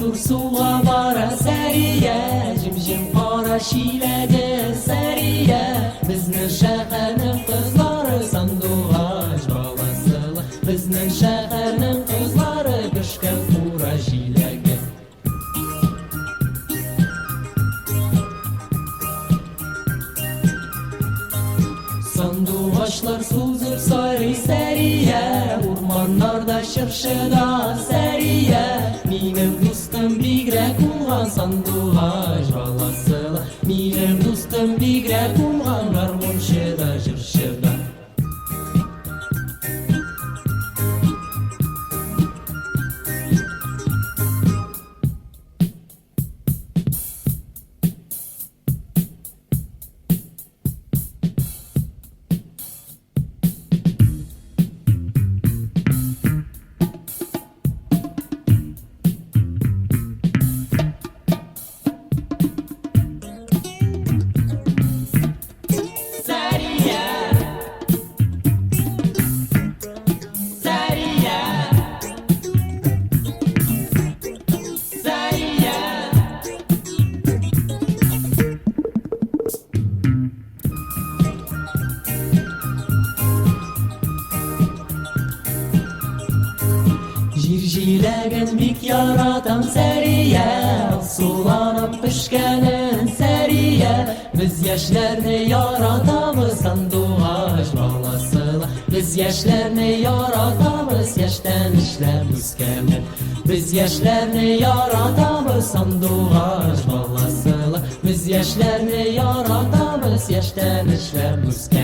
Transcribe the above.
Матур суга бара Сәрия, җем-җем кара чиләге Сәрия. Безнең шәһәрнең кызлары сандугач баласы, безнең шәһәрнең кызлары пешкән кура җиләге. Сандугачлар сузып сайрый Сәрия, урманнарда чыршыда Сәрия. Минем дустым бигрәк уңган сандугач баласы, минем дустым бигрәк уңган гармунчы да, җырчы да. Сәрия, Сәрия, Сәрия. Җир җиләген бик яратам, Сәрия, суланып пешкәнен, Сәрия. Без яшьләрне яратабыз, сандугач баласы. Без яшьләрне яратабыз, яшьтән эшләп үскәнен. Без яшьләрне яратабыз, сандугач баласы. Без яшьләрне яратабыз, яшьтән эшләп үскәнен.